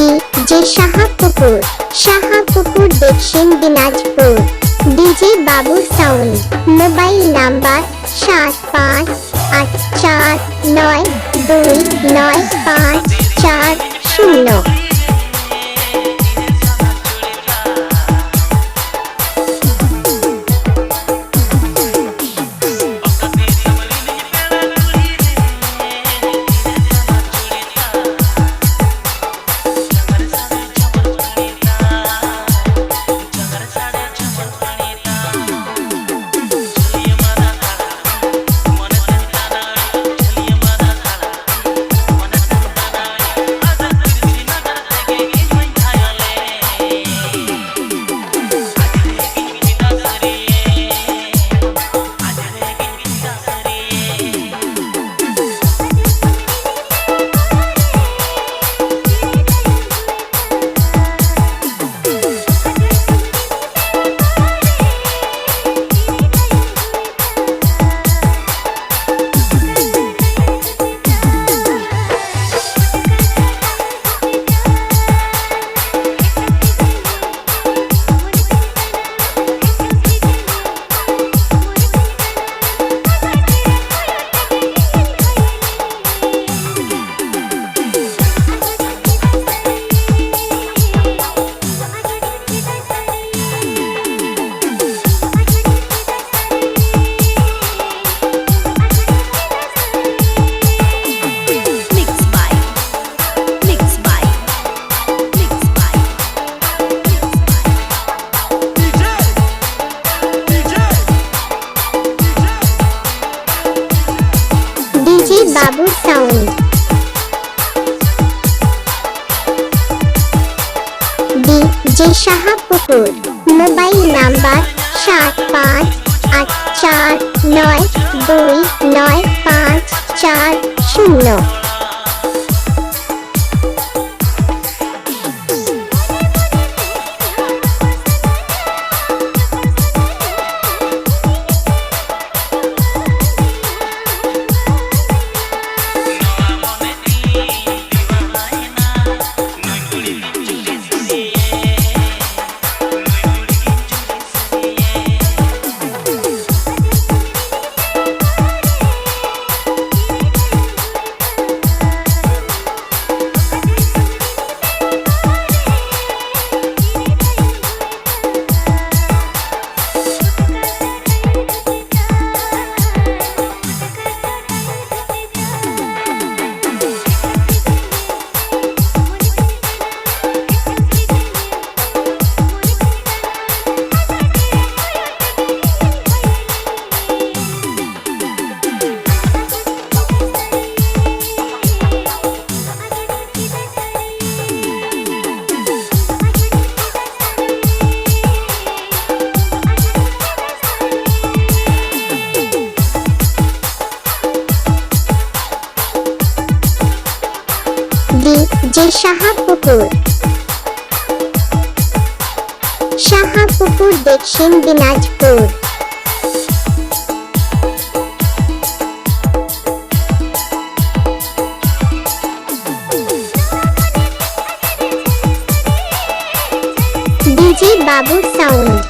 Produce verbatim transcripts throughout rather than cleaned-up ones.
ᱡᱮ ᱥᱟᱦᱟᱯᱩᱠᱩᱨ, ᱥᱟᱦᱟᱯᱩᱠᱩᱨ ᱫᱚᱠᱠᱷᱤᱱ ᱫᱤᱱᱟᱡᱽᱯᱩᱨ᱾ ᱰᱤᱡᱮ ᱵᱟᱵᱩ sound, mobile number ᱥᱟᱛ ᱯᱟᱸᱪ ᱟᱴ ᱪᱟᱨ ᱱᱚᱭ ᱫᱩᱭ ᱱᱚᱭ ᱯᱟᱸᱪ ᱪᱟᱨ ᱥᱩᱱᱱᱚ᱾ ᱰᱤᱡᱮ ᱵᱟᱵᱩ ᱥᱟᱣᱩᱱᱰ᱾ ᱰᱤᱡᱮ ᱥᱟᱦᱟᱯᱩᱠᱩᱨ, ᱢᱳᱵᱟᱭᱤᱞ ᱱᱟᱢᱵᱟᱨ ᱥᱟᱛ ᱯᱟᱸᱪ ᱟᱴ ᱪᱟᱨ ᱱᱚᱭ ᱫᱩᱭ ᱱᱚᱭ ᱯᱟᱸᱪ ᱪᱟᱨ ᱥᱩᱱᱱᱚ᱾ ᱡᱮ ᱥᱟᱦᱟᱯᱩᱠᱩᱨ, ᱥᱟᱦᱟᱯᱩᱠᱩᱨ, ᱫᱚᱠᱠᱷᱤᱱ ᱫᱤᱱᱟᱡᱽᱯᱩᱨ᱾ ᱰᱤᱡᱮ ᱵᱟᱵᱩ ᱥᱟᱣᱩᱱᱰ᱾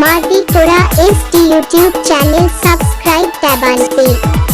ᱢᱟᱨᱰᱤ ᱠᱚᱲᱟ S T YouTube channel subscribe ᱛᱟᱵᱚᱱ ᱯᱮ᱾